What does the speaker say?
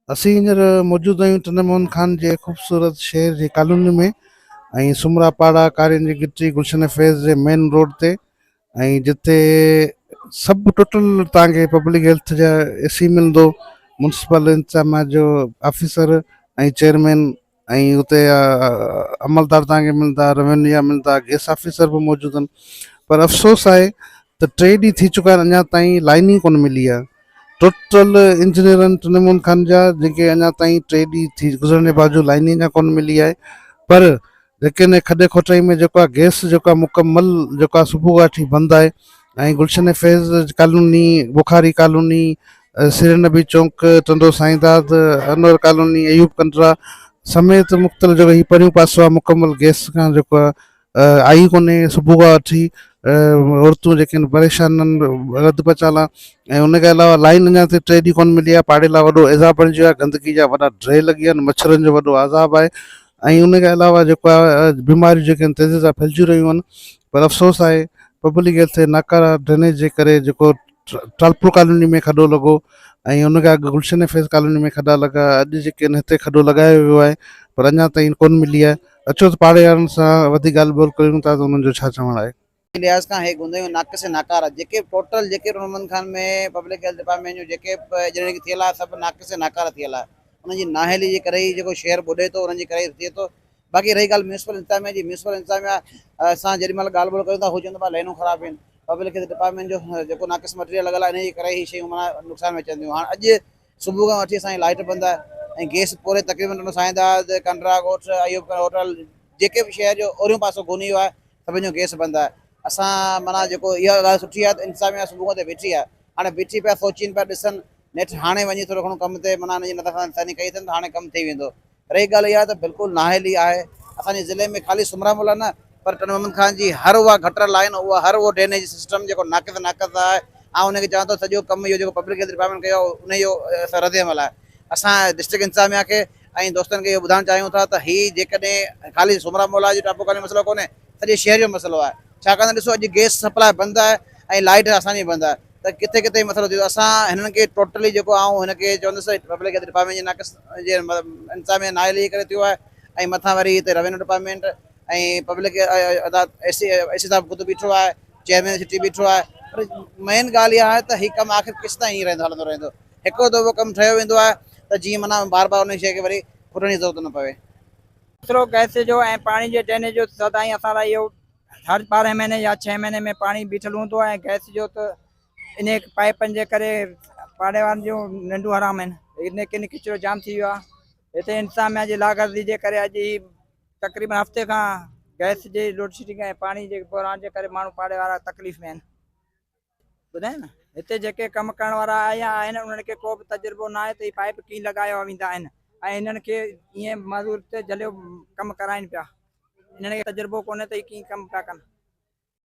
اسين هينئر موجود آهيون ٽنڊي محمد خان جي خوبصورت شهر جي ڪالوني ۾ ۽ سومرا پاڙا ڪارين جي گهٽي گلشن فيض جي مين روڊ تي ۽ جتي سڀ ٽوٽل توهان کي پبلڪ هيلٿ جا اي سي ملندو ميونسپل انتظاميا جو آفيسر ۽ چيئرمين ۽ اتي عملدار توهان کي ملندا روينيو جا ملندا گيس آفيسر به موجود آهن پر افسوس آهي ته ٽي ڏينهن ٿي چڪا آهن اڃا تائين لائن ئي ڪونه ملي آهي ٽوٽل انجنيئرن ٽنهي خان جا جيڪي اڃا تائين ٽي ڏينهن ٿي گذرڻ جي باوجود لائن ئي اڃا ڪونه ملي آهي پر جيڪي هن کڏي کوٽائي ۾ جيڪو آهي گيس جيڪو آهي مڪمل جيڪو آهي صبح کان وٺي بند آهي ۽ گلشن فيض ڪالوني بخاري ڪالوني سر نبي چونڪ ٽنڊو سائينداد انور ڪالوني ايوب ڪنڊرا سميت مختلف جيڪو هي پريون پاسو آهي مڪمل گيس کان جيڪو آهي آئي ڪونهي صبح کان وٺي عورتون جيڪي آهن پريشان آهن رڌ پچاء لاء ۽ ان کان علاوه لائن اڃا تائين ٽي ڏينهن ڪونه ملي آهي پاڙي لاء وڏو عذاب بڻجي ويو آهي گندگي جا وڏا ڊري لڳي ويا آهن مڇرن جو وڏو عذاب آهي ۽ ان کان علاوه جيڪو آهي بيماريون جيڪي آهن تيزي سان ڦهلجي رهيون آهن پر افسوس آهي پبلڪ هيلٿ جي ناڪارا ڊرينيج جي ڪري جيڪو ٽالپور ڪالوني ۾ کڏو لڳو ۽ ان کان اڳ گلشن فيض ڪالوني ۾ کڏا لڳا اڄ جيڪي آهن هتي کڏو لڳايو ويو آهي پر اڃا تائين ڪونه ملي آهي اچو ته پاڙي وارن سان وڌيڪ ڳالهه ٻولهه ڪريون ٿا ته انهن جو ڇا چوڻ آهي. لحاظ کان هي گنديون ناقص ۽ ناڪاره جيڪي به ٽوٽل جيڪي به Muhammad Khan ۾ public health department جون جيڪي به انجنيئرنگ ٿيل آهي سڀ ناقص ۽ ناڪاره ٿيل آهي انهن جي نااهلي جي ڪري ئي جيڪو شهر ٻڏي ٿو انهن جي ڪري ئي ٿئي ٿو باقي رهي ڳالهه ميونسپل انتظاميا جي ميونسپل انتظاميا سان جيڏي مهل ڳالهه ٻولهه ڪريون ٿا هو چون ٿا لائنون خراب آهن پبلڪ هيلٿ ڊپارٽمينٽ جو جيڪو ناقص مٽيريل لڳل آهي انهي جي ڪري هي شيون معنيٰ نقصان ۾ اچن ٿيون هاڻ اڄ صبح کان وٺي اسان جي لائٽ بند آهي ۽ گيس پوري تقريبن ٽنڊو سائينداد ڪنڊرا ڳوٺ ايوب خان هوٽل جيڪي به شهر جو اوريون پاسو گوني ويو آهي سڀني جو گيس بند آهي اسان معنيٰ جيڪو اها ڳالهه سٺي آهي ته انتظاميا صبح کان اتي ويٺي آهي هاڻي بيٺي پيا سوچين پيا ڏسن نيٺ هاڻي وڃي ٿورو گهڻو ڪم تي معنيٰ ان جي نظر ثاني ڪئي اٿن ته هاڻي ڪم ٿي ويندو رهي ڳالهه اها ته بلڪل نااهلي آهي اسان جي ضلعي ۾ خالي سومرا مولا نه پر ٽنڊو محمد خان جي هر اها گٽر لائين اها هر اهو ڊرينيج سسٽم جيڪو ناقص ناقص آهي آئون ان کي چوان ٿو سڄو ڪم اهو جيڪو پبلڪ هيلٿ ڊپارٽمينٽ ڪيو آهي ان جو رد عمل آهي اسان ڊسٽرڪٽ انتظاميا کي ۽ دوستن کي اهو ٻڌائڻ چاهيون ٿا ته هي جيڪڏهن خالي سومرا مولا جو ٽاپو ڪالوني مسئلو ڪونهي سڄي شهر جو مسئلو آهي ڇاڪاڻ ته ڏسو اڄ گيس سپلاء بند آهي ۽ لائيٽ اسان جي بند آهي ته ڪٿي ڪٿي مسئلو ٿيندو اسان هنن کي ٽوٽلي جيڪو آئون هن کي چوندس پبلڪ هيلٿ ڊپارٽمينٽ جي ناقص جي انتظاميا نااهلي جي ڪري ٿيو آهي ۽ مٿان وري هتي روينيو ڊپارٽمينٽ ۽ پبلڪ اي سي اي سي صاحب خود بيٺو آهي چيئرمين سٽي بيٺو آهي پر مين ڳالهه اها آهي ته هي ڪم آخر ڪيستائين ائين رهندو هلندو رهندو هڪڙو دفعو ڪم ٺهيو ويندو آهي ته جيئن معنيٰ بار بار ان شيء کي وري کٽڻ جي ضرورت نه پوي. مسئلو گئس جو ۽ پاڻي جي ڊرينيج جو سدائين اسان لاء اهو هر ٻارهين مهيني يا ڇهين مهيني ۾ پاڻي بيٺل هوندو آهي ۽ گئس جو ته انهي پائپن جي ڪري پاڙي وارن جون ننڊون حرام آهن ان ڪن ڪچرو جام ٿي ويو آهي هتي انتظاميا جي لاغرضي جي ڪري اڄ هي تقريبن هفتي کان گئس جي لوڊشيڊنگ ۽ پاڻي جي بحران جي ڪري ماڻهو پاڙي وارا تڪليف ۾ آهن. ٻڌايو نه هتي جيڪي ڪم ڪرڻ وارا آيا آهن انهن کي ڪو به تجربو ناهي ته هي پائيپ ڪيئن لڳايا ويندا آهن ۽ هنن کي ائين معذور تي جهليو ڪم ڪرائين پيا انهن کي تجربو ڪونهي ته هي ڪيئن ڪم پيا ڪن.